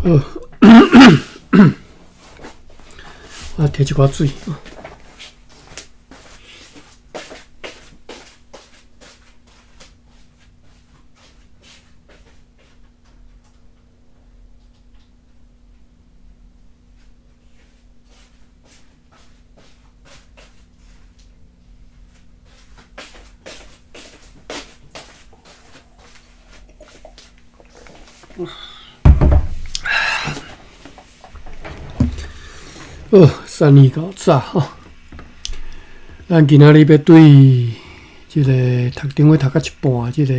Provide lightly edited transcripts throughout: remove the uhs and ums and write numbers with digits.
好，我提一寡水。好，三年够早吼。咱今仔日欲对這个读顶尾读到一半，這个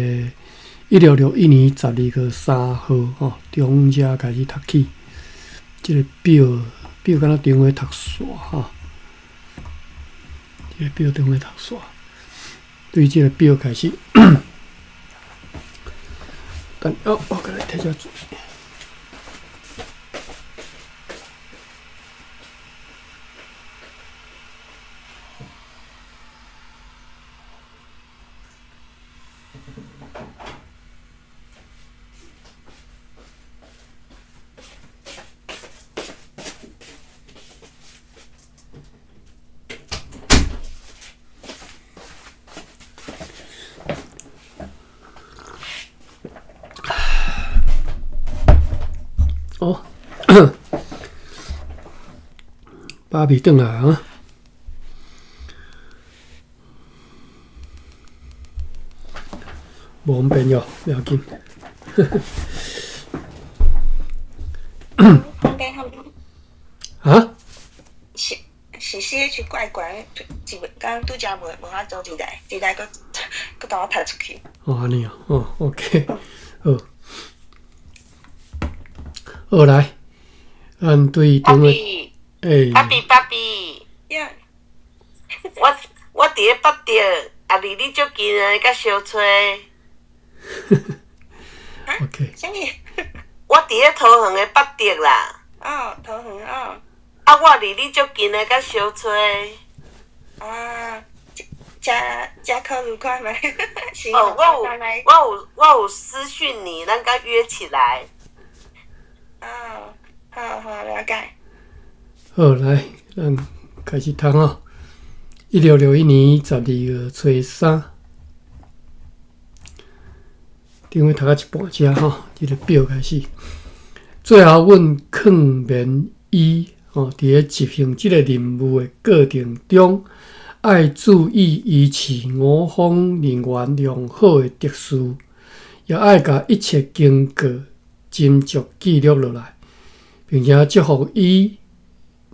1661年12月3号吼，中遮开始读起。這个表表敢若顶尾读煞吼，這个表顶尾读煞，对這个表开始。等哦，我閣來提遮水。哦，芭比转来啊！无方便哟，不要紧。啊？是是 CH 怪怪，一刚拄才无无法度入来，入来阁阁共我踢出去。哦，按呢哦，哦，OK，好。好来，咱对顶个，欸，芭比芭比，呀，我我伫咧北德，啊离你足近的，佮相揣。 OK。啥物？我伫咧桃园的北德啦。哦，桃园哦。啊，我离你足近的，佮相揣。啊，遮遮考虑看觅。哦，我有我有我有私讯你，咱佮约起来。哦，好好了解。好，来，咱开始读哦。1661年12月初三，顶尾读到一半遮吼，这个表开始。最后，阮劝勉伊吼，伫咧执行这个任务的过程中，爱注意维持我方人员良好的秩序，也爱共一切经过斟酌记录落来，并且祝福伊，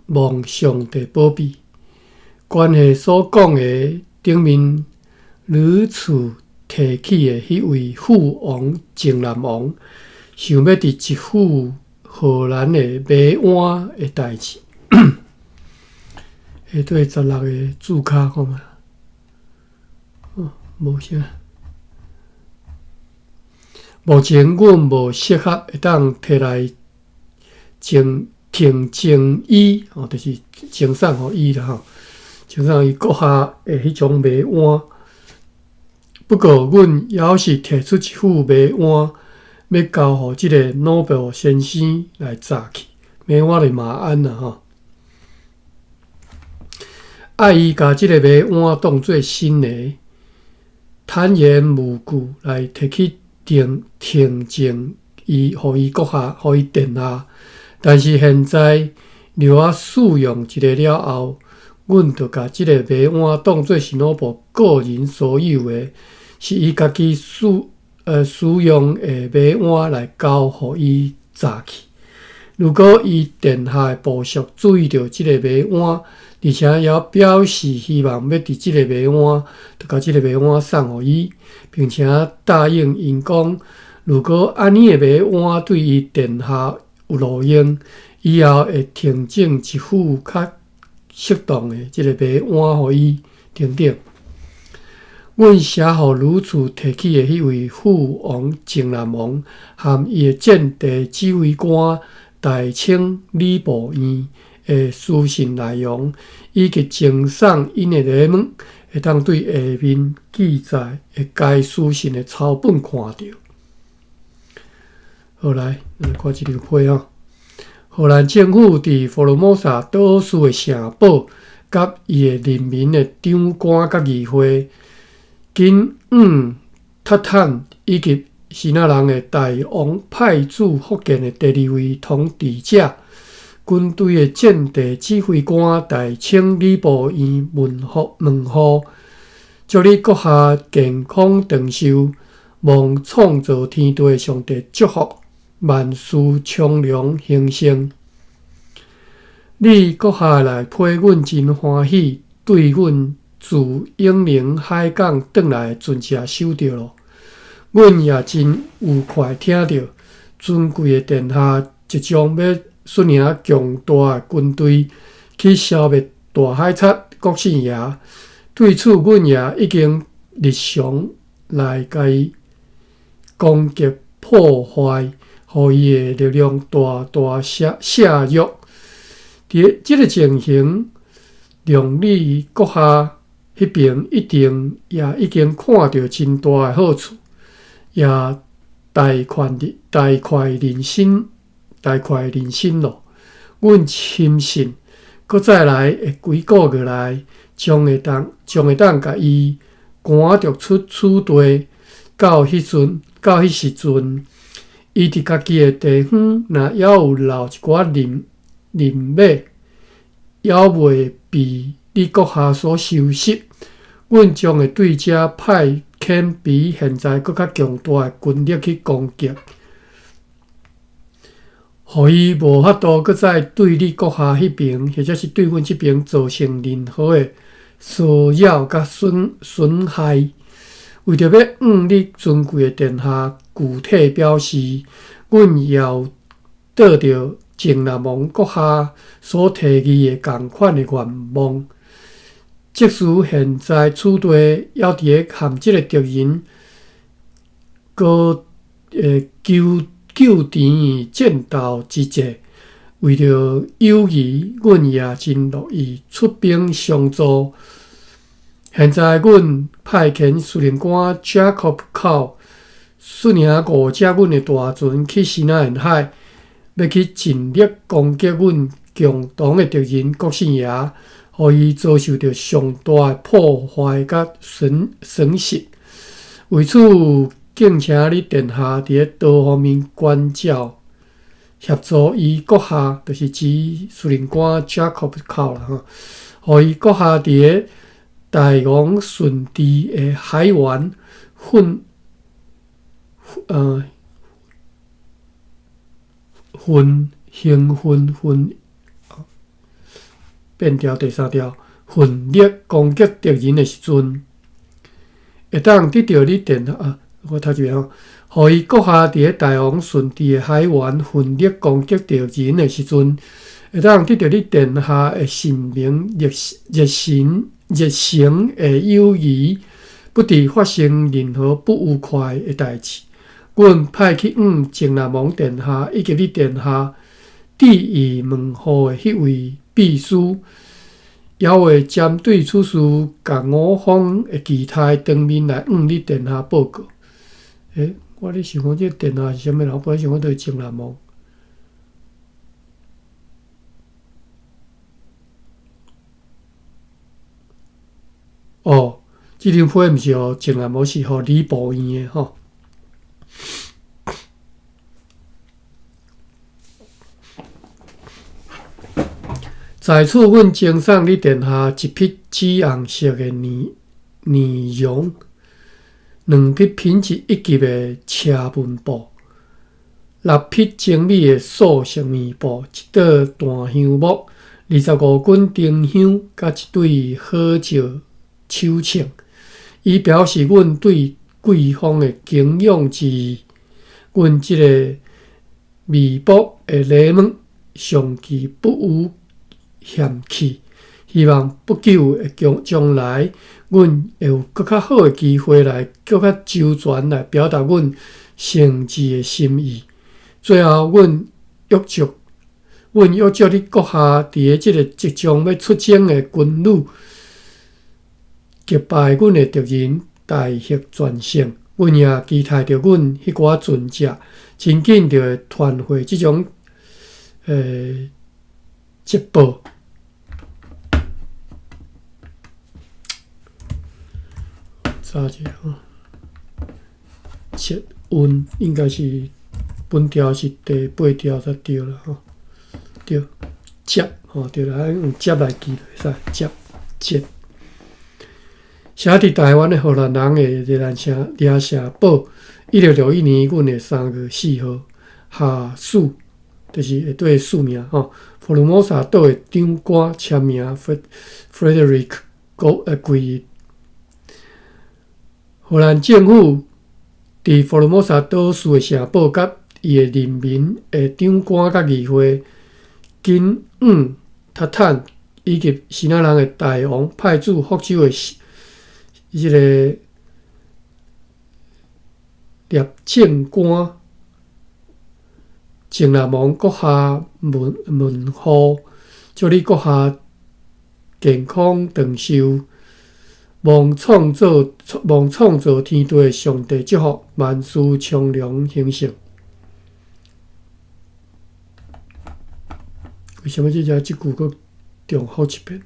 望上帝保庇。关系所讲的顶面屡次提起的彼位副王靖南王，想欲伫一副荷兰的马鞍的代志。下底16个注脚看觅，哦，无啥。目前阮无适合会当提来呈呈呈伊，哦，就是呈送予伊啦吼，呈送伊阁下的彼种马鞍。不过，阮犹是提出一副马鞍，欲交予这个诺贝尔先生来扎去。马鞍就是马鞍啦吼。爱伊共这个马鞍当做新的，坦然无惧来提去呈呈赠伊，予伊阁下，予伊殿下。但是现在留我试用一下了后，阮就共这个马鞍当做是奴仆个人所有的，是伊家己使使用的马鞍来交予伊扎去。如果伊殿下的部属注意著这个马鞍，而且也表示希望欲伫这个马鞍，就共这个马鞍送予伊，并且答应𪜶讲，如果按呢的马鞍对伊殿下有路用，以后会呈赠一副较适当的这个马鞍予伊等等。阮写予屡次提起的彼位副王靖南王和伊的战地指挥官大清礼部院的书信内容，以及呈送𪜶的礼物，会当对下面记载的该书信的抄本看著。好，来，咱来看这张批哦。荷蘭政府佇福爾摩沙島嶼的城堡，佮伊的人民的長官佮議會，緊向塔坦以及支那人的大王派駐福建的第二位統治者，軍隊的戰地指揮官大清禮部院問候，祝你閣下健康長壽，望創造天地的上帝祝福，萬事昌隆興盛。你閣下來批阮真歡喜，對阮自永寧海港轉來的船隻收著囉。阮也真愉快聽著尊貴的殿下即將欲率領強大的軍隊去消滅大海賊國姓爺。對此，阮也已經日常來共伊攻擊破壞，予伊的力量大大削弱。佇這个情形，讓你閣下彼邊一定也已經看著真大的好處，也大快大快人心，大快人心囉。阮深信，閣再來的幾个月內，將會當共伊趕逐出此地。到彼時陣，伊佇家己的地方，若猶有留一寡人人馬，猶未被你閣下所收拾，阮將會對遮派遣比現在閣較強大的軍力去攻擊，予伊無法度閣再對你閣下彼邊，或者是對阮這邊造成任何的騷擾佮損害。為著欲向你尊貴的殿下具體表示，阮也有得著靖南王閣下所提議的仝款的願望。即使現在此地猶佇咧和這个敵人閣糾纏戰鬥之際，為著友誼，阮也真樂意出兵相助。現在阮派遣司令官 Jacob Cole 率領五隻阮的大船去西南沿海，欲去盡力攻擊阮共同的敵人國姓爺，予伊遭受著上大的破壞佮損失。為此，敬請你殿下佇咧多方面關照協助伊閣下，就是指司令官 Jacob Cole 啦吼，予伊閣下佇咧大王順治的海員奮興奮奮變調第三條，奮力攻擊敵人的時陣，會當得著你殿下啊，我讀一遍吼，予伊閣下佇咧大王順治的海員奮力攻擊敵人的時陣，會當得著你殿下的神明熱誠的友誼，不致發生任何不愉快的代誌。阮派去向靖南王殿下以及你殿下致意問候的彼位秘書，猶會針對此事，共我方的期待當面來向你殿下報告。我咧想講這個殿下是啥物人？我本來想講就是靖南王。哦，這張批毋是予靖南王，是予禮部院的吼。在此，阮贈送你殿下一匹紫紅色的呢絨，兩匹品質一級的車紋布，六匹精美的素色棉布，一桌檀香木，25根丁香，佮一對好石手銃，以表示阮對貴方的敬仰之意。阮這个微薄的禮物，尚祈不予嫌棄。希望不久的將來，阮會有閣較好的機會來閣較周全來表達阮誠摯的心意。最後，阮預祝你閣下佇咧這个即將欲出征的軍旅，擊敗阮的敵人，大獲全勝。阮也期待著阮彼寡船隻，真緊就會傳回這種捷報。查一下吼，捷運應該是本條是第八條才對啦吼，對，捷吼對啦，用捷來記就會使，捷捷。寫佇台灣的荷蘭人的熱蘭城掠城報，1661年阮的3月4號下署，就是下底署名吼，福爾摩沙島的長官簽名 Frederick 貴。荷蘭政府佇福爾摩沙島市的城堡佮伊的人民的長官佮議會，緊往塔坦以及支那人的大王派駐福州的這个聶政官鄭南王閣下問問候，祝你閣下健康長壽。望創造望創造天地的上帝祝福，萬事昌隆興盛。為啥物這隻這句閣重複一遍？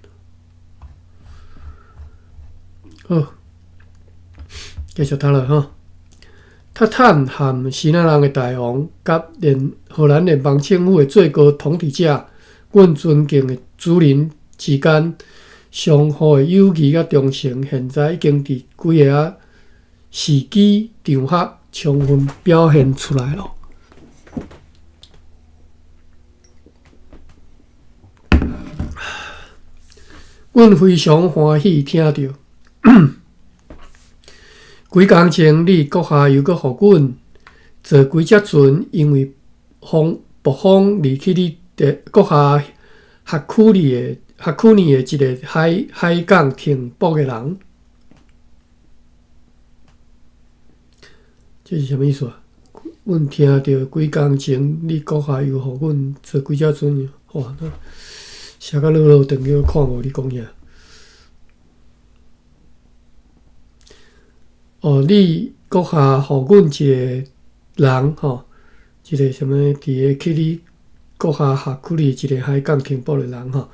好，繼續讀落吼。塔坦和支那人的大王，佮聯荷蘭聯邦政府的最高統治者，阮尊敬的主人之間。相互的友誼佮忠誠，現在已經佇幾个時機場合充分表現出來了。阮非常歡喜聽著，幾工前你閣下又閣予阮坐幾隻船，因為風暴風離去你的閣下轄區裡的。轄區內的一个海海港停泊的人，這是啥物意思啊？阮聽著幾工前，你閣下又予阮坐幾隻船，哇！寫甲落落長，叫看無你講啥。哦，你閣下予阮一个人吼，一个啥物佇个去你閣下轄區內一个海港停泊的人吼。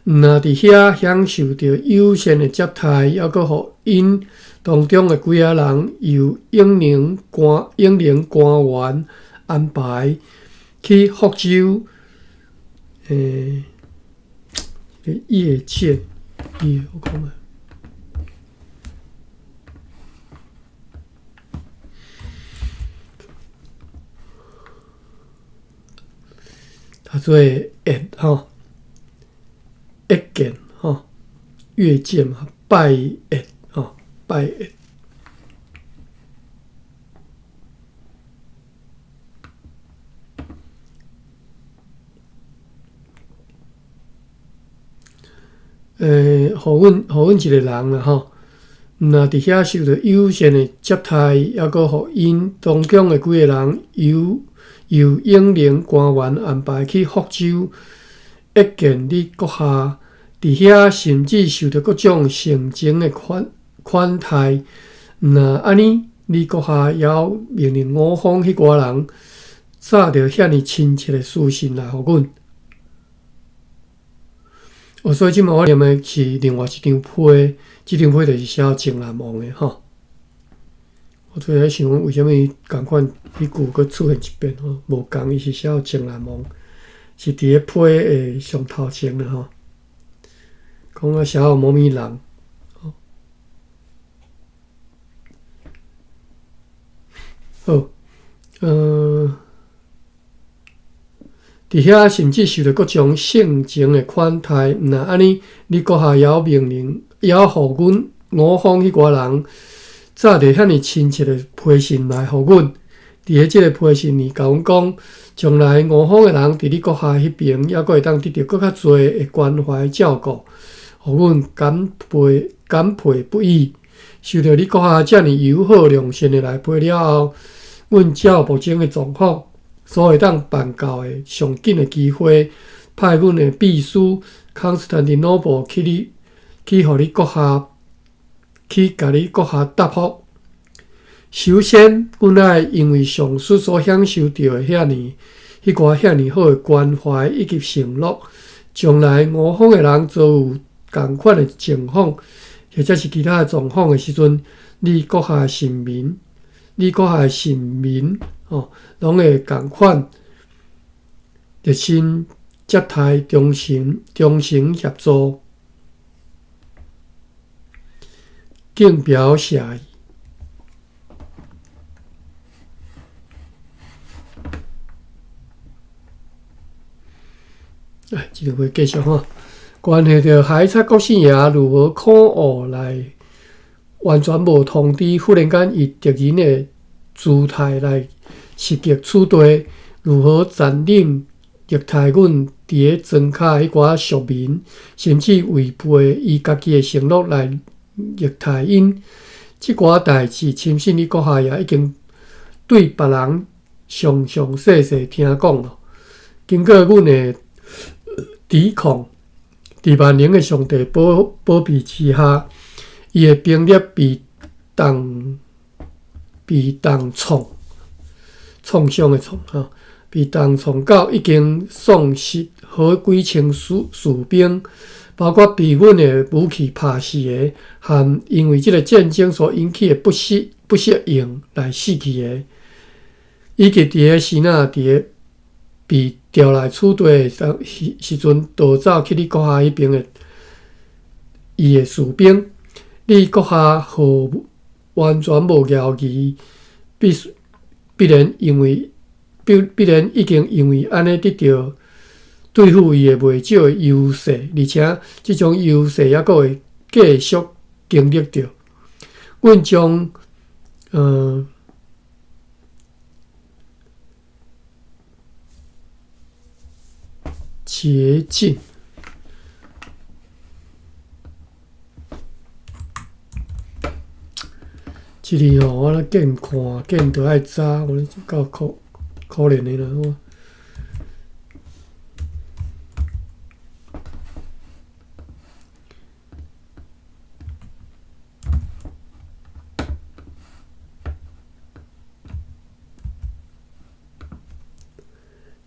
毋若佇遐享受著友善的接待，猶閣予𪜶當中的幾仔人由永寧官永寧官員安排去福州，謁見，謁我看覓，讀做謁吼。謁見吼，謁見嘛，拜謁吼，拜謁。予阮予阮一个人啦吼，毋若佇遐受著友善的接待，猶閣予𪜶當中的幾个人由由永寧官員安排去福州。謁見你閣下，佇遐甚至受著各種盛情的款款待。毋若按呢，你閣下猶命令五方彼寡人，紮著遐爾親切的書信來予阮。哦，所以這擺我念的是另外一張批，這張批就是寫鄭南王的吼。我最咧想講，為啥物仝款彼句閣出現一遍吼？無仝，伊是寫鄭南王。是佇咧批的上頭前啦吼，講啊寫予某物人，好，佇遐甚至受著各種盛情的款待，毋若按呢，你閣下猶命令，猶予阮五方彼寡人，紮著遐爾親切的批信來予阮。佇咧這个批信裡，共阮講，將來五方的人佇你閣下彼爿，猶閣會當得著閣較濟的關懷照顧，予阮感佩感佩不已。受著你閣下遮爾友好良善的來批了後，阮照目前的狀況，所會當辦到的上緊的機會，派阮的秘書康斯坦丁諾布去你去予你閣下去共你閣下答覆。首先，阮愛因為上述所享受著的遐爾彼寡遐爾好的關懷以及承諾，將來五方的人遭遇仝款的情況，或者是其他的狀況的時陣，你閣下的臣民，你閣下的臣民吼，攏會仝款熱心接待、忠誠、忠誠協助，敬表謝意。來，這個會繼續吼，關係著海賊國姓爺如何可惡來完全無通知，忽然間以敵人的姿態來襲擊此地，如何佔領虐待阮佇咧莊跤彼寡屬民，甚至違背伊家己的承諾來虐待𪜶，這寡代誌，深信你閣下也已經對別人詳詳細細聽講囉。經過阮的抵抗，佇萬能的上帝保保庇之下，伊的兵力被重被重創，創傷的創吼，被重創到已經喪失好幾千士士兵，包括被阮的武器拍死的，和因為這个戰爭所引起的不適不適應來死去的，以及佇咧時哪佇咧被調來此地的時時陣，逃走去你閣下彼邊的伊的士兵，你閣下毫完全無猶疑，必須必然因為必必然已經因為按呢得著對付伊的袂少的優勢，而且這種優勢猶閣會繼續經歷著。阮將捷徑，這裡吼，我咧見看見著愛查，我咧夠可可憐的啦。我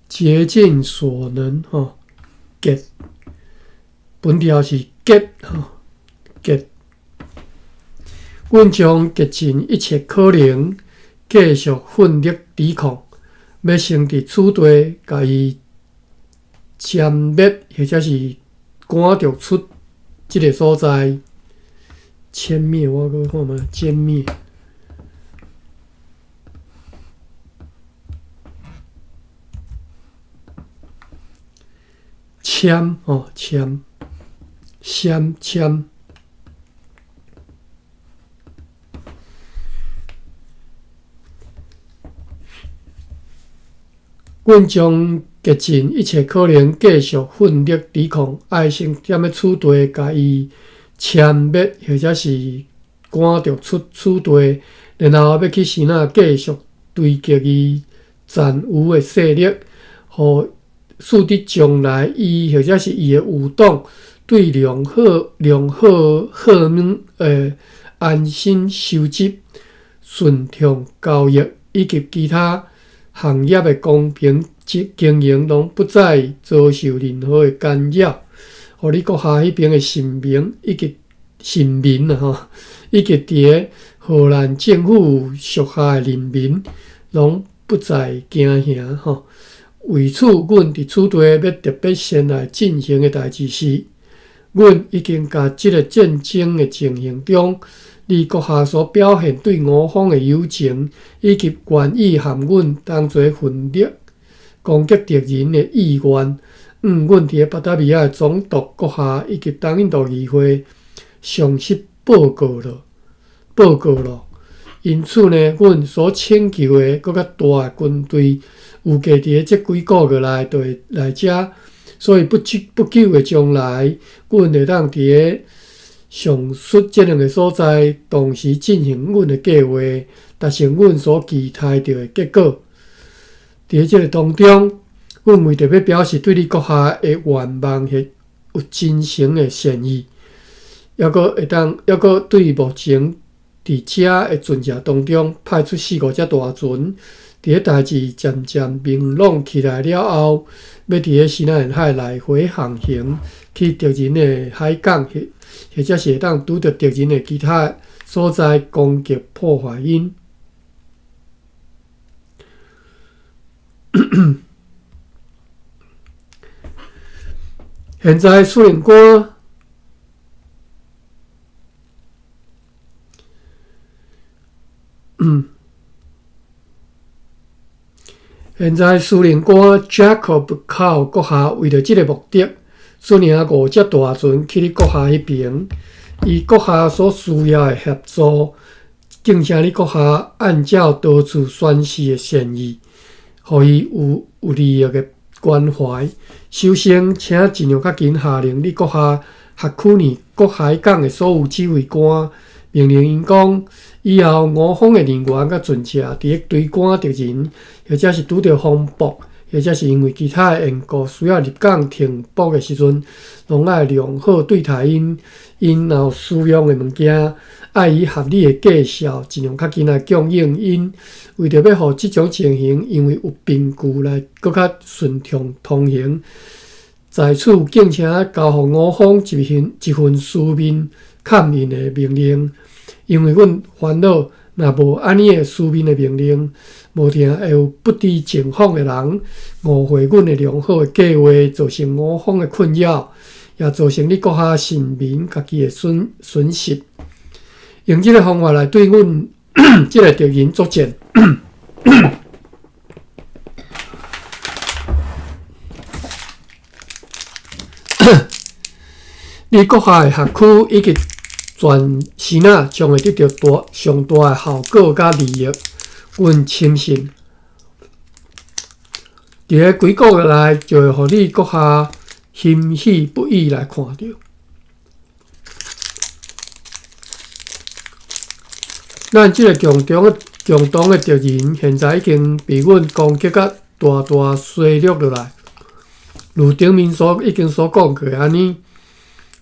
竭盡所能，吼，竭，本條是竭，吼，竭。阮將竭盡一切可能，繼續奮力抵抗，欲先佇此地共伊殲滅，或者是趕逐出這个所在。殲滅，我閣看覓，殲滅。殲吼，殲，殲，殲。阮將竭盡一切可能，繼續奮力抵抗，愛先踮咧此地共伊殲滅，或者是趕逐出此地，然後欲去時哪繼續追擊伊殘餘的勢力，予使得將來伊或者是伊的餘黨對良好良好好們的安心收集、順暢交易以及其他行業的公平經營，攏不再遭受任何的干擾。予你閣下彼邊的臣民以及臣民啊吼，以及佇咧荷蘭政府屬下的人民，攏不再驚嚇吼。為此，阮佇此地欲特別先來進行的代誌是，阮已經共這个戰爭的情形中，你閣下所表現對五方的友情，以及願意和阮同齊奮力攻擊敵人的意願，阮佇咧巴達維亞的總督閣下以及東印度議會詳細報告了，報告了。因此呢，阮所請求的閣較大的軍隊，預計佇咧這幾个月內就會來遮，所以不久不久的將來，阮會當佇咧上述這兩个所在同時進行阮的計劃，達成阮所期待著的結果。佇咧這个當中，阮為著欲表示對你閣下的願望或有真誠的善意，猶閣會當，猶閣對目前佇遮的船隻當中派出四五隻大船，伫咧代誌漸漸明朗起來了後，欲佇咧西奈沿海來回航行去敵人的海港，或者是會當拄著敵人的其他所在攻擊破壞𪜶。現在司令官，現在司令官 Jacob 考閣下為著這个目的，率領五隻大船去你閣下彼爿，伊閣下所需要的協助，敬請你閣下按照多次宣示的善意，予伊有利益的關懷。首先，請盡量較緊下令你閣下轄區內各海港的所有指揮官，命令𪜶講，以後我方的人員佮船隻，佇咧追趕敵人，或者是拄著風暴，或者是因為其他的緣故需要入港停泊的時陣，攏愛良好對待𪜶。𪜶若有需要的物件，愛以合理的價數，盡量較緊來供應𪜶。為著欲予這種情形，因為有憑據來閣較順暢通行，在此敬請交予我方一份書面確認的命令。因為阮煩惱，若無按呢个書面的命令，無定會有不知情況的人誤會阮的良好的計劃，造成我方的困擾，也造成你閣下市民家己的損失。用這个方法來對阮這个敵人作戰。你閣下的轄區以及全支那將會得著上大的效果佮利益。阮深信，佇咧幾個月內就會予你閣下欣喜不已來看著。咱這个共同的敵人，現在已經被阮攻擊甲大大衰弱落來。如頂面已經所講過按呢，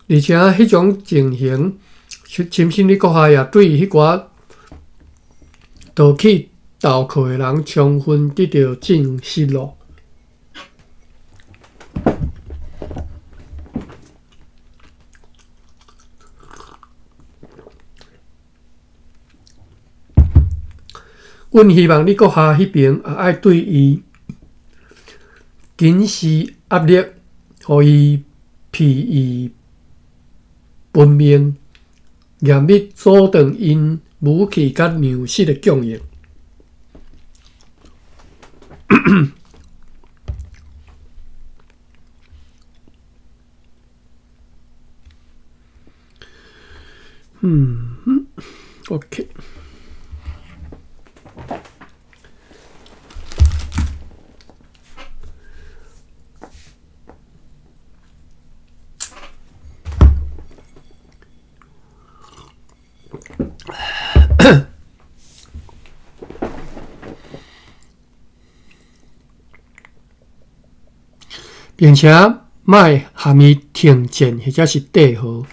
而且彼種情形，深信你閣下也對彼寡逃去投靠的人充分得著證實囉。阮希望你閣下彼爿也愛對伊緊施壓力，予伊疲於奔命，嚴密阻斷𪜶武器佮糧食的供應。OK。並且莫含伊停戰或者是締和，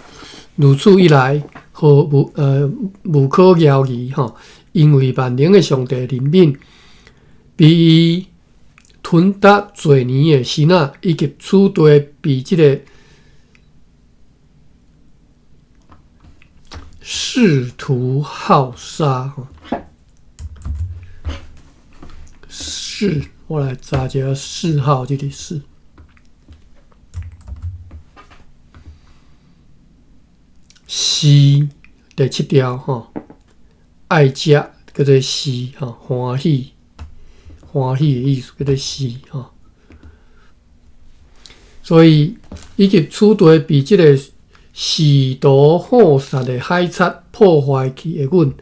如此一來，毫無可猶疑吼，因為萬能的上帝憐憫，被伊吞達濟年的支那，以及此地被這个試圖耗殺。試，我來查一下嗜好這個嗜。嗜，第七條吼，愛食叫做嗜吼，歡喜，歡喜的意思叫做嗜吼。所以，以及此地被這个試圖耗殺的海賊破壞去的阮，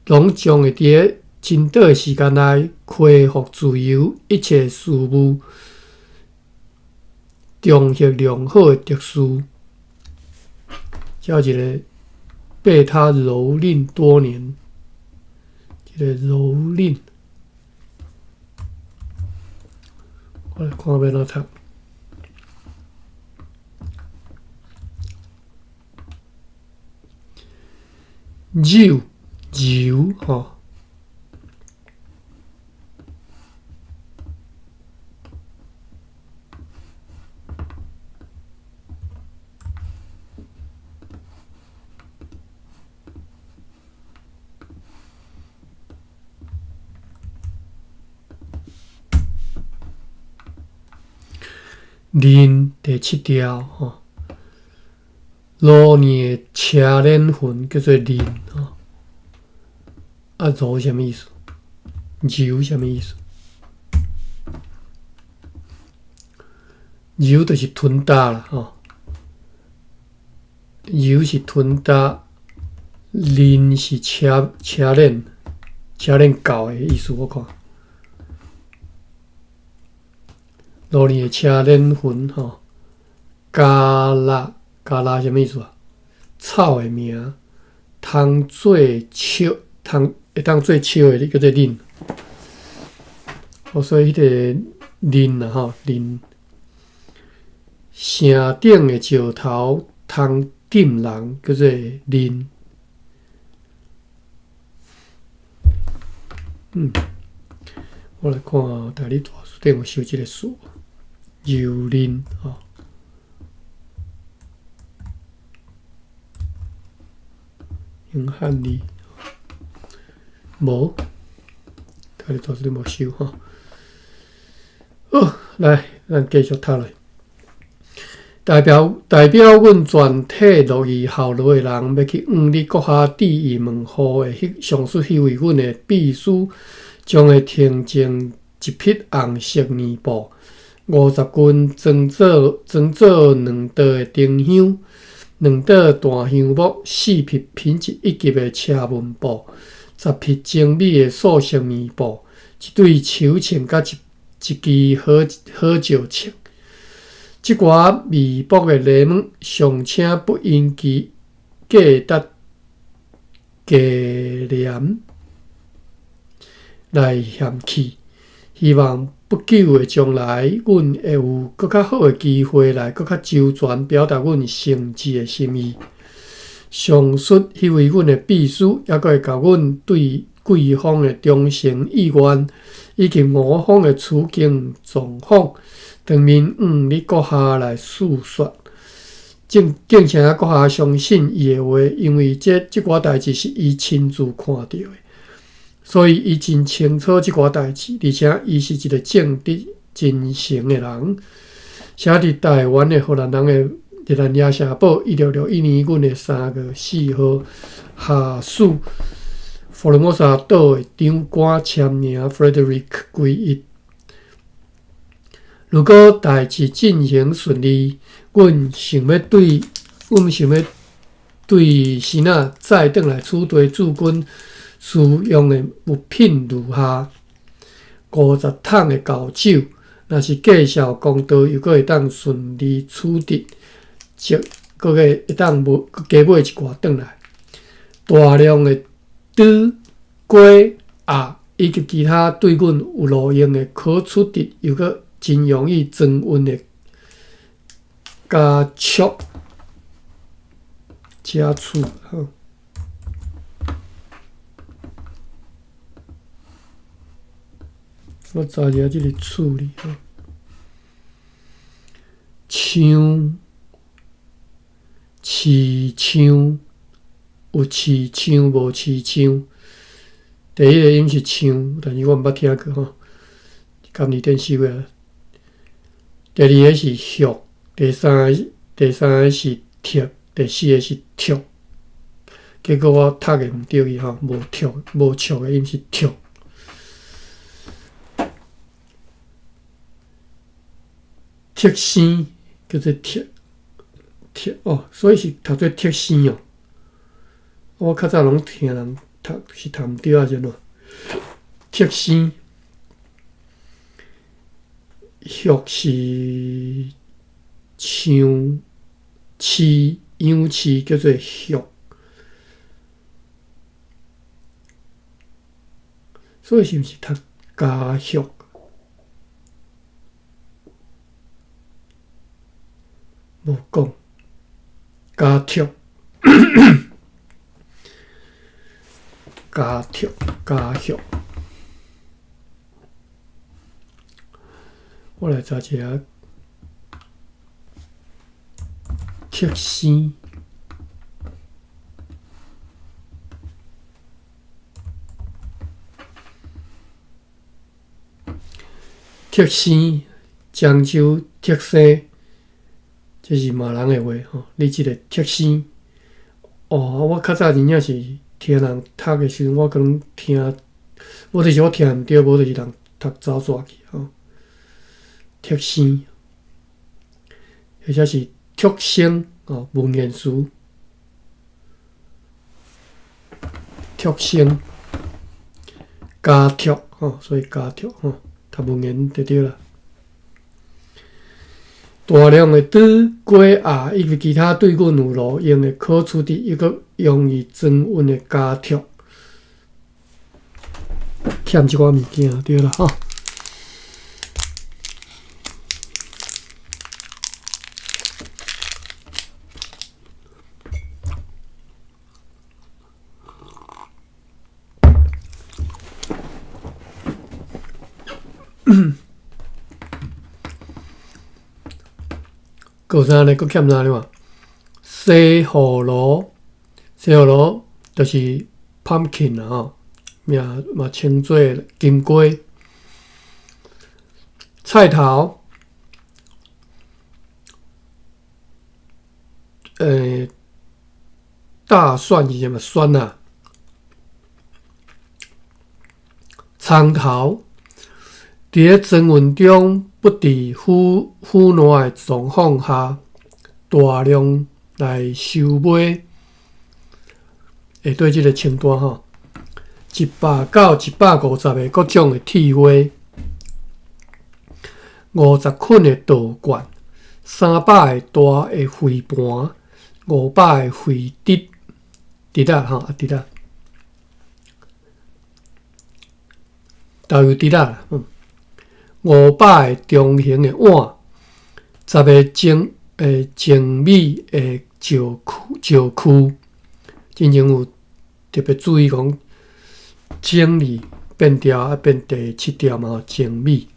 攏將會佇咧真短的時間內恢復自由，一切事務重獲良好的秩序。這一个被他蹂躪多年，這个蹂躪，我來看欲按怎讀。蹂，蹂吼，躡第七條吼，羅年的車輪雲叫做躡吼。啊，揉啥物意思？揉啥物意思？揉就是吞焦啦吼。揉是吞焦，躡是車車輪，車輪狗的意思，我看。羅年的車輪雲吼，加拉加拉啥物意思啊？草的名，通做笑，通會當做笑的，叫做躡。哦，所以彼個躡啊吼，躡城頂的石頭通鎮人，叫做躡。我來看台語大辭典有收這個詞，蹂躪吼。用漢字無，台語大辭典無收吼。好，來，咱繼續讀落。代表代表阮全體樂意效勞的人，欲去向你閣下致意問候的彼上述彼位阮的秘書，將會呈贈一匹紅色棉布，50斤裝做兩道的丁香，兩道大香木，四匹品質一級的車紋布，10匹精美的素色棉布，一對手秤佮一支好好石秤。這寡微薄的禮物，尚請不應其價值價廉來嫌棄。希望不久的將來，阮會有閣較好的機會來閣較周全表達阮誠摯的心意。上述彼位阮的秘書，猶閣會共阮對貴方的忠誠意願，以及我方的處境狀況，當面向你閣下來訴說。敬敬請閣下相信伊的話，因為這寡代誌是伊親自看著的，所以伊真清楚這寡代誌，而且伊是一個正直真誠的人。寫佇台灣的荷蘭人的熱那亞城堡，1661年阮的3月4號下屬福爾摩沙島的長官簽名，Frederick 歸一。如果代誌進行順利，阮想欲對時哪再轉來此地駐軍使用的物品如下：50桶的厚酒，若是介紹公道猶閣會當順利取得，則閣會當無閣加買一寡轉來。大量的豬、雞、鴨以及其他對阮有路用的可取得猶閣真容易裝運的家畜、家畜。我查一下這個處理吼，槍、飼槍，有飼槍無飼槍。第一個音是槍，但是我毋捌聽過吼。監理電視話。第二个是玉，第三个是鐵，第四个是踢。結果我讀的毋對去吼，無踢無笑的音是踢。鐵生叫做鐵鐵哦，所以是讀做鐵生哦。我較早攏聽人讀是讀毋對抑是按怎？鐵生。玉是像飼養飼叫做畜，所以是毋是讀家畜？無講家畜，家畜家畜。我來查一下鐵生，鐵生漳州竹生，這是罵人的話吼。你這个竹生，哦，我較早真正是聽人讀的時陣，我可能聽，無就是我聽毋著，無就是人讀走煞去吼。竹生，或者是竹生哦，文言詞，竹生加竹吼，所以加竹吼，讀文言就對啦。大量的拄果鴨以及其他對阮有路用的可處置抑閣容易裝運的家畜，欠這寡物件對啦吼。閣有啥呢？閣欠啥呢？嘛，西葫蘆，西葫蘆就是 pumpkin 啦吼，名嘛稱做金瓜。菜頭，大蒜是啥物？蒜啊。蔥頭，佇咧裝運中不佇腐腐爛的狀況下，大量來收買，下底這个清單吼，100到150个各種的鐵鍋，50捆的稻罐，300个大的飛盤，500个飛碟，碟仔吼，啊碟仔，豆油碟仔啦，500个中型的碗，10个精美的石窟，石窟，真正有特別注意講，整理變調啊，變第七調嘛，精美。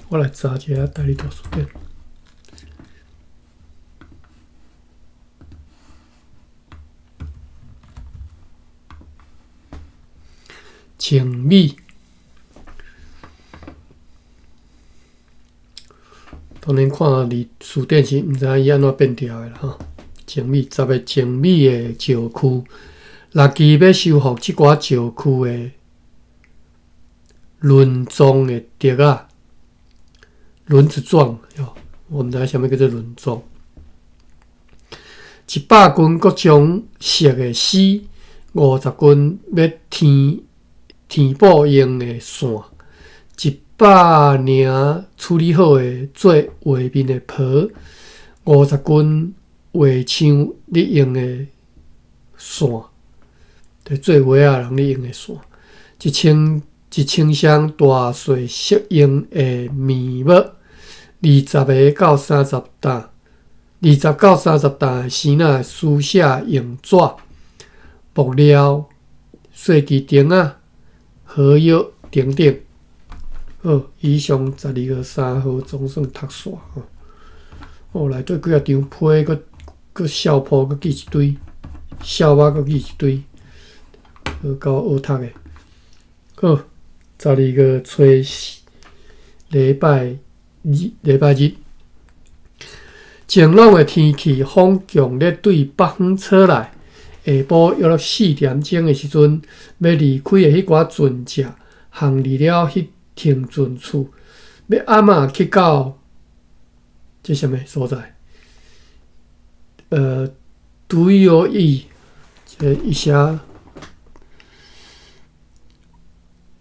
我來查一下台語圖書典。精美，當然看佇詞典是毋知影伊按怎變調的啦吼。精美，10个精美的石窟，六支欲修復這寡石窟的輪狀的竹仔，輪子狀喲，我毋知影啥物叫做輪狀。100斤各種色的絲，50斤欲添填補用的線，100領處理好的做畫面的皮，50斤畫像咧用的線，就做畫仔人咧用的線，1000箱大細適用的棉帽，20个到30担，20到30担生仔書寫用紙、木料、細支釘仔、合約等等。好，以上12月3號總算讀煞吼。哦，內底幾仔張批，閣閣笑破，閣記一堆，笑話閣記一堆，好夠好讀的。好，12月初四，禮拜日，禮拜日，晴朗的天氣，風強烈對北方吹來。下晡約4點鐘的時陣，欲離開的彼寡船隻，行離了彼停船處，欲暗仔去到這啥物所在？Do U E，這伊寫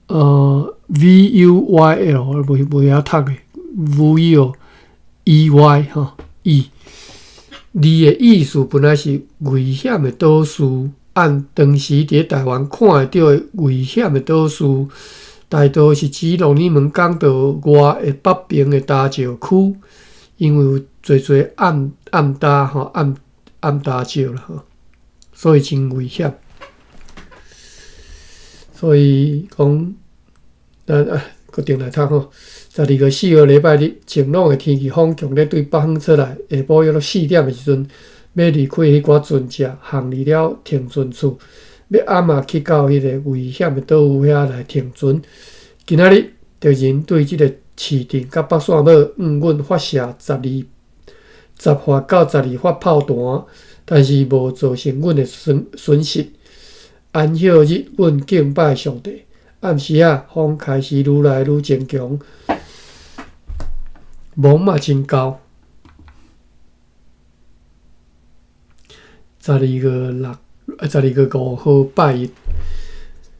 ，VUYL，我袂曉讀的，VUEY 吼，E。字的意思本來是危險的島嶼，按當時佇台灣看會著的危險的島嶼，大多是指龍里門港道外的北邊的礁石區，因為有濟濟暗暗礁吼，暗暗礁石啦吼，所以真危險。所以講，咱啊，閣轉來讀吼。12月4號禮拜日，晴朗的天氣，風強烈對北方吹來。下晡約4點的時陣，欲離開彼寡船隻，行離了停船處，欲暗仔去到彼个危險的島嶼遐來停船。今仔日敵人對這个市鎮佮北線尾向阮發射10發到12發炮彈，但是無造成阮的損失。安息日，阮敬拜上帝。暗時仔，風開始愈來愈堅強，霧嘛真厚。12月6，12月5號拜一，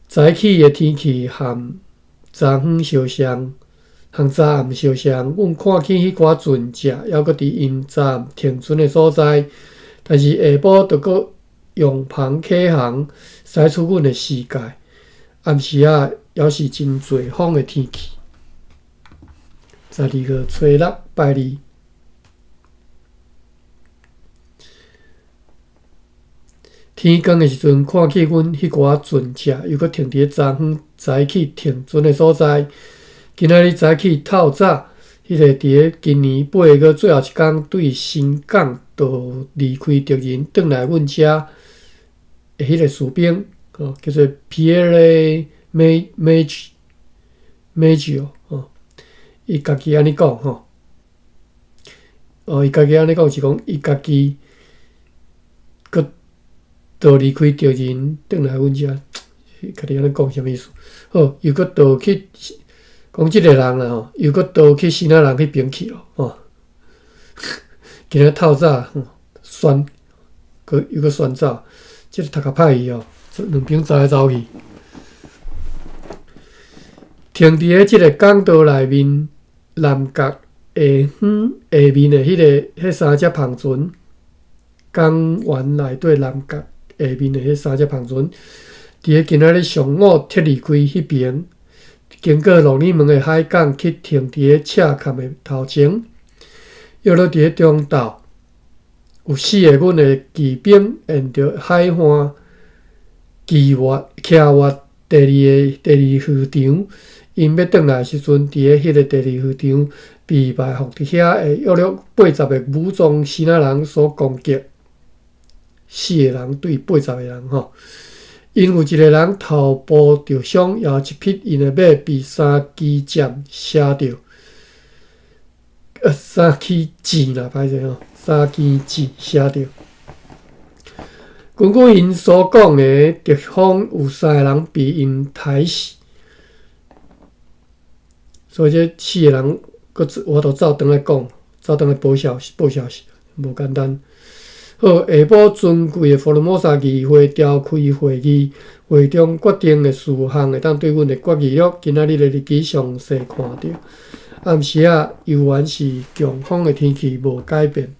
早起的天氣和昨昏相像，和昨暗相像。阮看見彼寡船隻猶閣佇𪜶昨暗停船的所在，但是下晡就閣揚帆啟航，駛出阮的視界。暗時仔猶是真濟風的天氣。12月初6拜二。天光的時陣，看見阮彼寡船隻猶閣停佇咧昨昏早起停船的所在。今仔日早起透早，彼个佇咧今年8月最後一工對新港就離開敵人，轉來阮遮的彼个士兵，哦，叫做 Pierre Maggio，哦，伊家己按呢講吼，哦，伊家己按呢講是講伊家己閣逃離開敵人，轉來阮遮，家己按呢講啥物意思？好，又閣逃去講這个人啦吼，又閣逃去新仔人彼邊去咯，吼。今日透早旋，閣又閣旋走，這个讀較歹去哦，兩邊走來走去。停佇咧這个港道內面南角下方下面的彼个彼三隻帆船，港灣內底南角下面的彼三隻帆船，佇咧今仔日上午撤離開彼邊，經過鹿耳門的海港去停佇咧赤崁的頭前，約落佇咧中晝，有四个阮的騎兵沿著海岸騎越騎越第二漁場，𪜶欲轉來時陣，佇咧彼个第二漁場被埋伏佇遐的約略80个武裝新仔人所攻擊。四个人對80个人吼，𪜶有一个人頭部著傷，也有一匹𪜶的馬被三支箭射著，三支箭啦，歹勢吼，三支箭射著。根據𪜶所講的，敵方有三个人被𪜶刣死，所以這四个人閣有法度走轉來講，走轉來報消息，報消息無簡單。好，下晡尊貴的福爾摩沙議會召開會議，會中決定的事項會當對阮的決議錄，今仔日的日期詳細看著。暗時仔猶原是強風的天氣，無改變。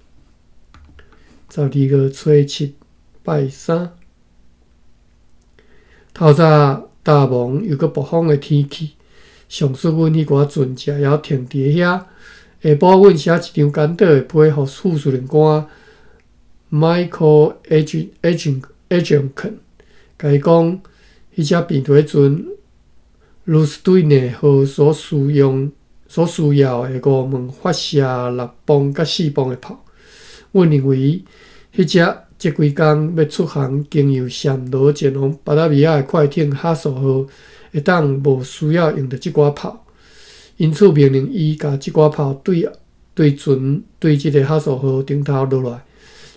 12月初7，拜三，透早大霧又閣暴風的天氣，上述阮彼寡船隻猶停佇遐。下晡阮寫一張簡短的批予副司令官 Michael Egerton，共伊講，彼隻病毒船 Lusitania 號所使用、所需要的五門發射6磅佮4磅的炮。阮認為，彼隻這幾工欲出航經由暹羅前往巴達維亞的快艇哈索號，會當無需要用著這寡炮。因此命令伊共這寡炮對對船對這个哈索號頂頭落來，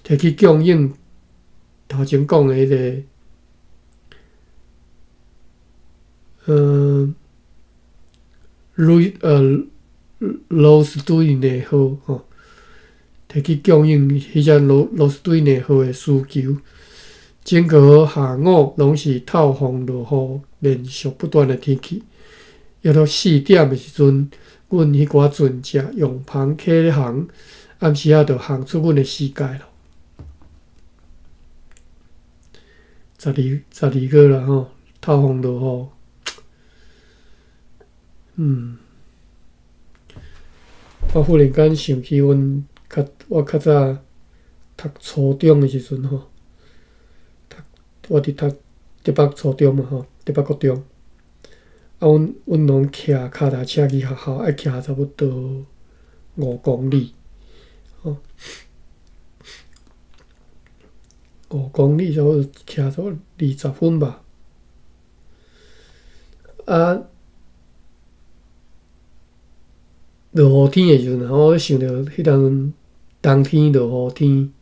提去供應頭前講的彼个，瑞羅斯堆內號吼，提去供應彼隻羅斯堆內號的需求。整個下午攏是透風落雨，連續不斷的天氣。約到4點的時陣，阮彼寡船隻揚帆啟航，暗時仔就航出阮的視界咯。12月啦吼，透風落雨，我忽然間想起我較早讀初中的時陣吼，我佇讀竹北初中嘛吼，竹北國中，啊，阮攏騎跤踏車去學校，愛騎差不多5公里，吼，5公里差不多騎差不多20分吧，啊，落雨天的時陣，我想著彼當陣冬天落雨天，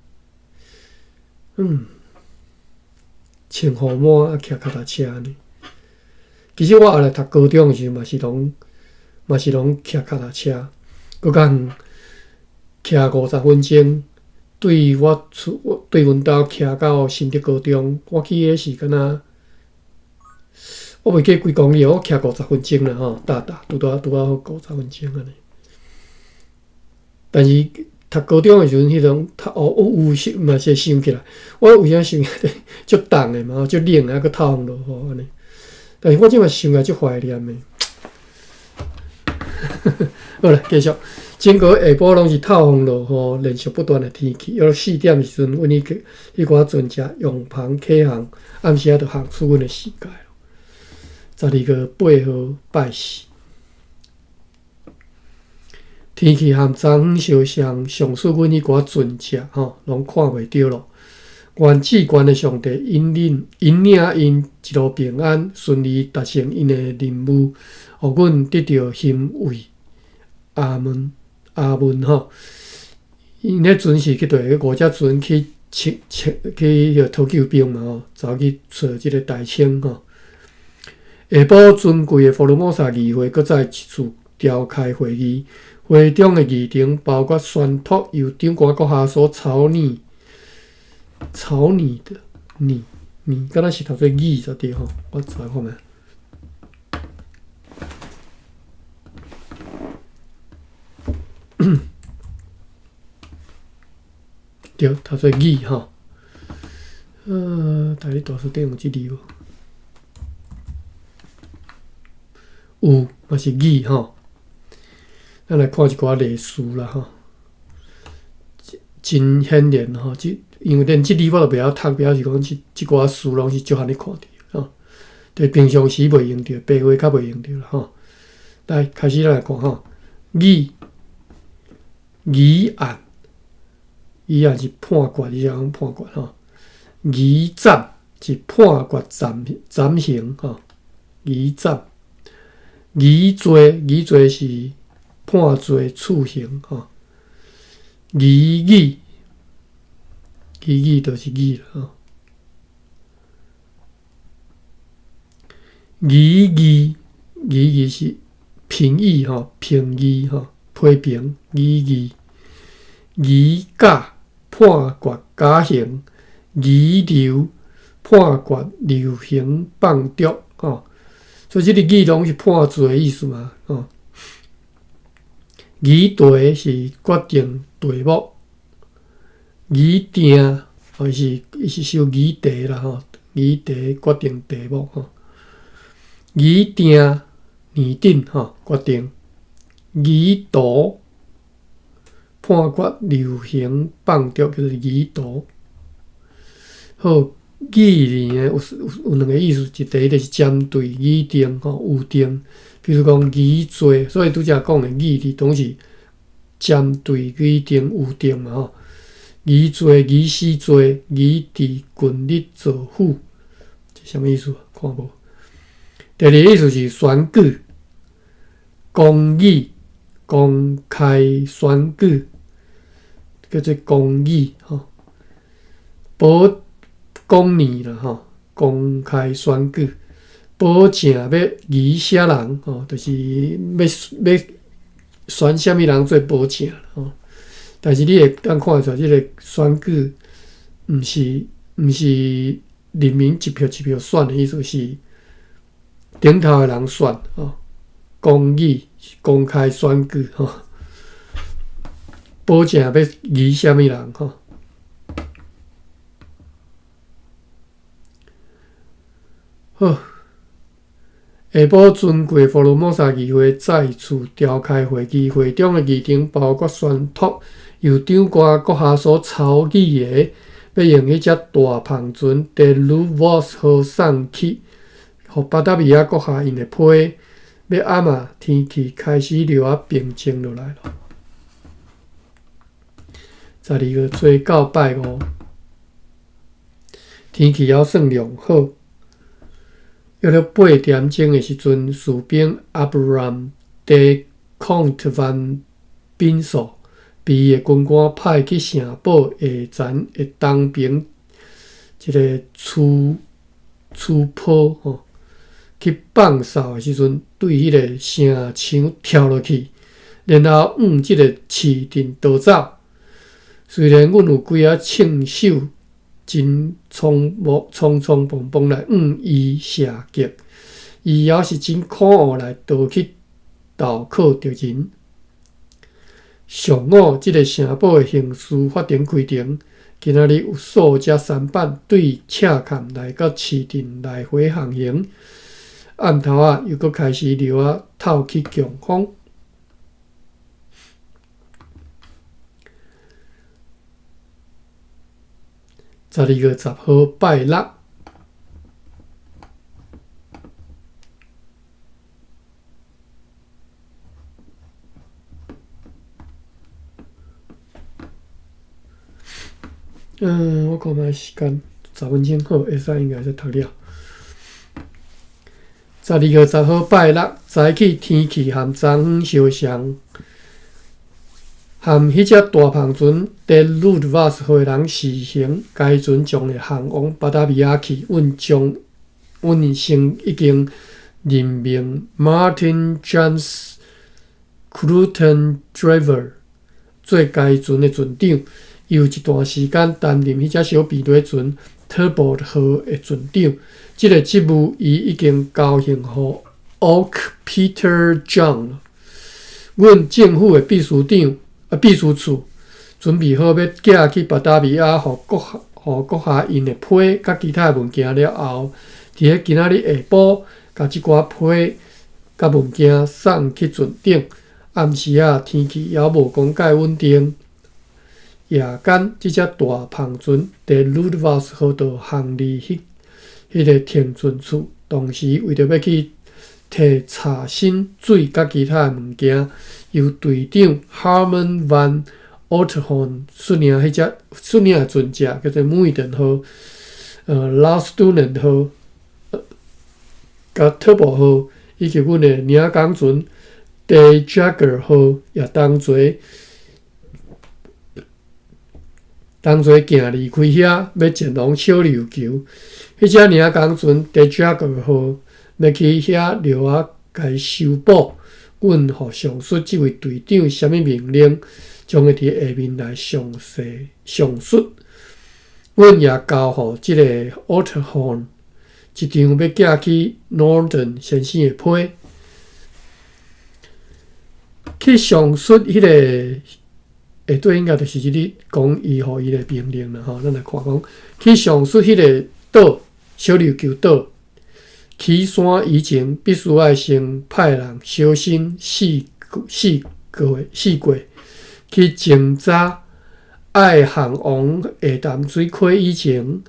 穿雨帽啊，騎跤踏車按呢。其實我後來讀高中的時陣嘛是攏騎跤踏車，閣較遠騎50分鐘，對我厝對阮兜騎到新竹高中，我記得是敢若，我袂記幾公里，我騎五十分鐘啦吼，搭搭拄拄拄仔好五十分鐘按呢。但是讀高中的時陣，彼種讀哦有有嘛是會想起來，我為啥想起來足凍的嘛，足冷的，還閣透風落雨按呢。但是我這馬想起來足懷念的。好啦，繼續。整個下晡攏是透風落雨，連續不斷的天氣。約4點的時陣，阮彼彼寡船隻用帆啟航，暗時仔就航出阮的世界。12月8號拜四，天氣和昨昏相像，上述阮彼寡船隻吼，攏看袂著咯。願至懸的上帝引領引領𪜶一路平安，順利達成𪜶的任務，予阮得著欣慰。阿門，阿門吼。𪜶彼船是去綴五隻船去去去彼個討救兵嘛吼，走去揣這個大清吼。下晡尊貴的福爾摩沙議會閣再一次召開會議，會中的議程包括宣讀由長官閣下所草擬。草擬的擬擬，敢若是讀做擬才對吼，我查看覓。對，讀做擬吼。台語大辭典有這字無？有，嘛是擬吼。咱來看一寡例詞啦吼。真顯然吼，這因為連這字我都袂曉讀，表示講這這寡詞攏是足罕咧看著吼。佇平常時袂用著，白話較袂用著啦吼。來，開始咱來看吼，議、議案、議案是判決，你講判決吼。議暫是判決暫暫刑吼。議暫、議罪、議罪是判罪處刑吼。議議、議議就是議啦吼。議議、議議是評議吼，評議吼，批評議議、議假判決假刑，議流判決流刑放逐吼。所以這個議攏是判罪的意思嘛吼。議題是決定題目，議定哦，伊是收議題啦吼，議題決定題目吼。議定擬定吼，決定。議途判決流刑放逐叫做議途。好，議呢有有兩個意思，一第一就是針對擬定吼，有定，比如講議罪，所以拄才講的議字總是針對擬定有定嘛吼。議罪、議死罪、議佇近日造府，這啥物意思？看無。第二個意思是選舉，公議、公開選舉，叫做公議吼。保公議啦吼，公開選舉，保證欲議啥人吼，就是欲欲選啥物人做保證吼。但是你會當看會出來，這個選舉毋是人民一票一票選的意思，是頂頭的人選吼。公議公開選舉吼，保證欲議啥物人吼。好，下晡尊貴福爾摩沙議會再次召開會議，會中的議程包括宣讀由長官閣下所草擬的，欲用彼隻大帆船德魯沃斯號送去，予巴達維亞閣下𪜶的批，欲暗啊，天氣開始著愛平靜落來囉。12月初9拜五，天氣猶算良好。約咧8點鐘的時陣，士兵阿布蘭·德 Count van Binso 被伊的军官派去城堡下层的东边一个厝厝坡吼，去放哨的时阵，对彼个城墙跳落去，然后往這个市鎮逃走。雖然阮有幾仔槍手真匆忙、匆匆忙忙來向伊射擊，伊猶是真可惡來逃去投靠敵人。上午，這个城堡的刑事法庭開庭，今仔日有數隻舢板對赤崁來到市鎮來回航行。暗頭仔又閣開始流仔透起強風。12月10號拜六。我看覓時間，10分鐘好，會使應該會使讀了。12月10號拜六，早起天氣和昨昏相像，和彼隻大帆船佇魯德瓦斯號的人試行，該船將會航往巴達維亞去。阮將阮先已經任命 Martin Jones Klutendraver 做該船的船長。伊有一段時間擔任彼隻小平底船 Turbot 號的船長。這个職務伊已經交予 Oak Peter John。阮政府的秘書長啊，秘書處準備好欲寄去巴達維亞，予閣予閣下𪜶的批佮其他的物件了後，佇咧今仔日下晡，共這寡批佮物件送去船頂。暗時仔天氣猶無講蓋穩定。夜間，這隻大帆船佇魯德瓦斯號就航離彼彼个停船處，同時為著欲去提茶新水佮其他的物件，由隊長 Harmon van Oudtshoorn 率領彼隻率領的船隻叫做梅頓號、勞斯杜能號、佮特博號，以及阮的領港船 De Jager 號也同齊同齊行離開遐，欲前往小琉球。彼隻領港船 De Jager 號欲去遐料仔共修補。阮予上述這位隊長啥物命令，將會佇下面來詳細詳述。阮也交予這个 Oudtshoorn 一張欲寄去 Norden 先生的批。去上述彼个下底應該就是這裡講伊予伊的命令啦吼，咱來看講去上述彼个島小琉球島起山以前，必須愛先派人小心四四過四過去偵查，愛航往下淡水溪以前，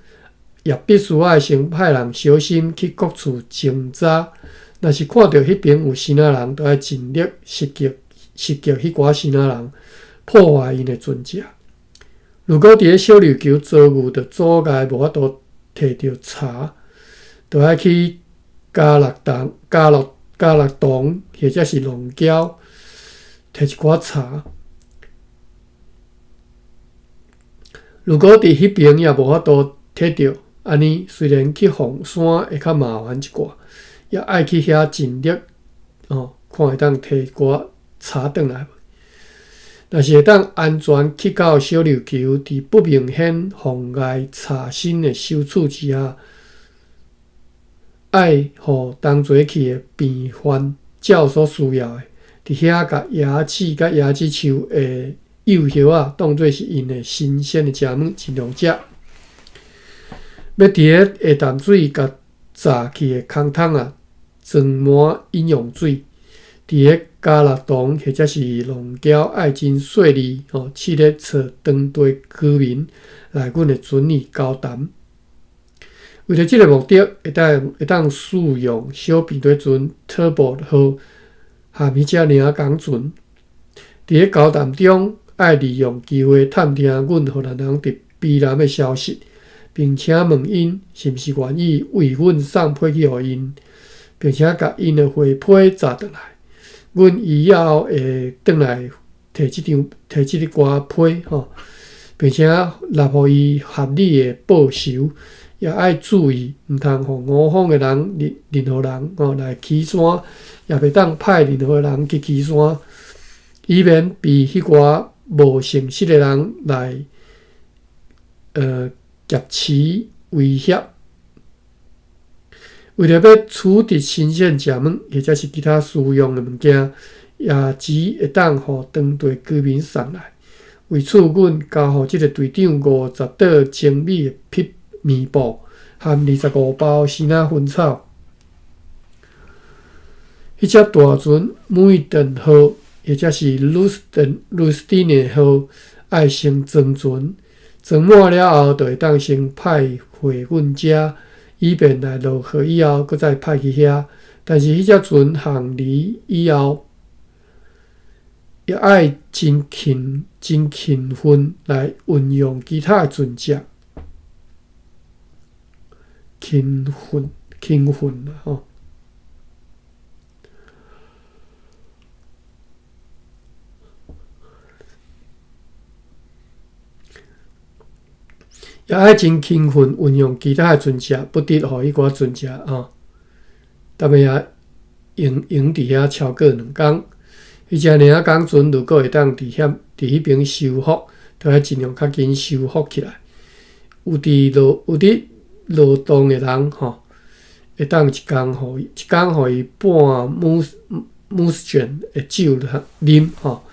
也必須愛先派人小心去各處偵查。若是看著彼邊有生仔人，就愛盡力襲擊襲擊彼寡生仔人，破壞𪜶的船隻。如果佇咧小琉球遭遇著阻礙，無法度提著柴，就愛去加樂洞、加樂加樂洞，或者是龍嶠，提一寡柴。如果佇彼邊也無法度提著，按呢雖然去鳳山會較麻煩一寡，也愛去遐盡力哦，看會當提一寡柴轉來無。若是會當安全去到小琉球，佇不明顯妨礙查詢的收處之下，愛予同齊去的病患照所需要的，佇遐共椰子佮椰子樹的幼葉仔當做是𪜶的新鮮的食物，盡量食。欲佇咧下淡水共炸去的空桶仔裝滿飲用水。佇咧加樂洞或者是龍嶠，愛真細膩吼，試咧揣當地居民來阮的船裡交談。為著這个目的，會當使用小平底船 Turbot 號和彼隻領港船。佇咧交談中，愛利用機會探聽阮荷蘭人佇卑南的消息，並且問𪜶是毋是願意為阮送批去予𪜶，並且共𪜶的貨批載轉來。阮以後會轉來提這張提這个歌批吼，並且納予伊合理的報酬，也愛注意，毋通予五方的人任任何人吼來起山，也袂當派任何人去起山，以免被彼寡無誠實的人來挾持威脅。為著欲取得新鮮食物，或者是其他需用的物件，也只會當予當地居民送來。為此，阮交予這个隊長50袋精美的匹棉布，含25包生仔薰草。彼隻大船每頓號，或者是魯斯頓魯斯丁的號，愛先裝船，裝滿了後，就會當先派回阮遮，以便來落河以後，閣再派去遐。但是彼隻船航離以後，也愛真勤真勤奮來運用其他的船隻，勤奮勤奮啦吼。也愛真勤奮運用其他的船隻，不得予彼寡船隻吼，踮遐閒閒佇遐超過兩工。彼隻領港船如果會當佇遐佇彼爿修復，就愛盡量較緊修復起來。有佇勞有佇勞動的人吼，會當一工予一工予伊半 muscatel 的酒啉吼。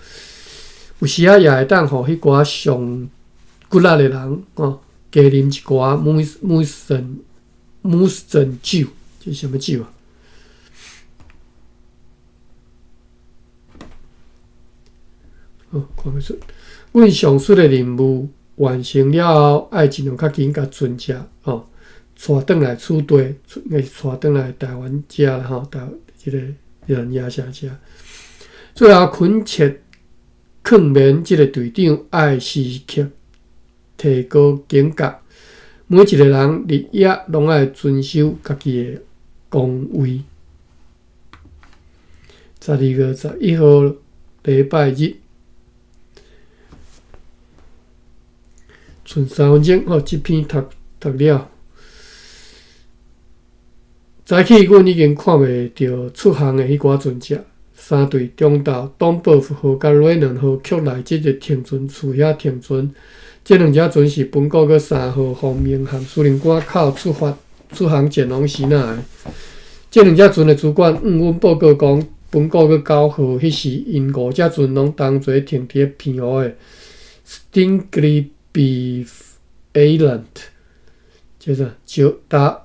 有時仔也會當予彼寡上骨力的人吼，加啉一寡 Mussen 酒，這是啥物酒啊？好，看袂出。阮上述的任務完成了後，愛盡量較緊共船隻吼帶轉來此地，應該是帶轉來台灣遮啦吼，台這个仁愛城遮。最後懇切勸勉這个隊長愛時刻提高警覺，每一个人日夜攏愛遵守家己的崗位。12月11號禮拜日，賰3分鐘吼，這篇讀讀了。早起阮已經看袂著出航的彼寡船隻，三隊中晝東報號佮瑞能號卻來這个停船處遐停船。這兩隻船是本國閣3號方明和司令官口出發出航前往支那的。這兩隻船的主管向阮報告講，本國閣9號彼時，𪜶五隻船攏同齊停佇澎湖的 Steengrip Island，這啥石礁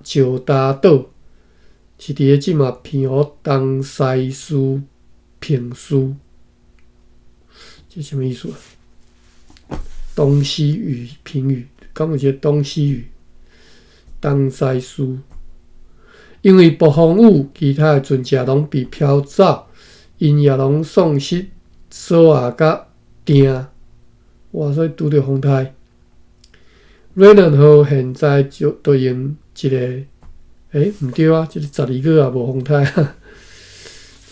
石礁島，是佇咧這馬澎湖東西嶼平嶼，這啥物意思啊？東西嶼平嶼，敢有一个東西嶼東西嶼？因為暴風雨，其他的船隻攏被飄走，𪜶也攏喪失索仔佮碇。哇！所以拄著風颱。瑞能號現在就都用一個，毋對啊，這个12月也無風颱啊。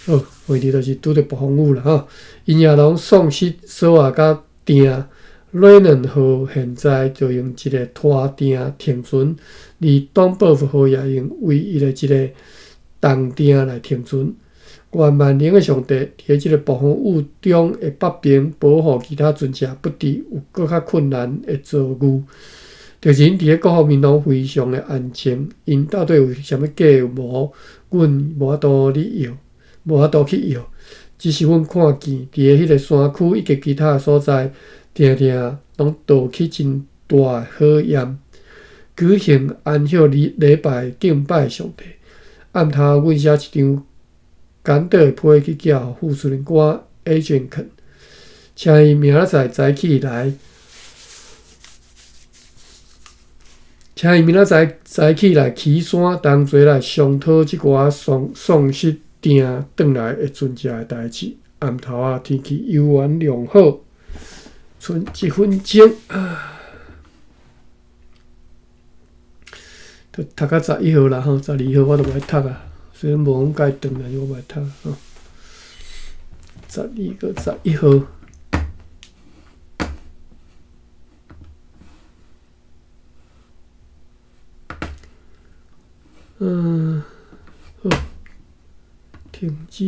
好，問題就是拄著暴風雨啦吼。𪜶也攏喪失索仔佮碇。瑞能號現在就用一個拖碇停船，而東報號也用唯一的一個動碇來停船。願萬能的上帝佇咧這个暴風雨中的北邊保護其他船隻，不致有閣較困難的遭遇。敵人佇咧各方面攏非常的安靜，𪜶到底有啥物計謀，阮無法度去臆，無法度去臆。只是阮看見佇咧彼个山區以及其他的所在，定定攏冒起真大的火焰，舉行安息禮禮拜敬拜上帝。暗頭，阮寫一張簡短的批去寄予副司令官 Agent，請伊明仔載早起來，請伊明仔載早起來岐山同齊來商討這寡喪喪失碇轉來的船隻的代誌。暗頭仔，天氣猶原良好，賰1分鐘啊，都讀到11號啦吼，12號我都無愛讀啊，雖然無講介長，但是我無愛讀吼。12月11號。好，停止。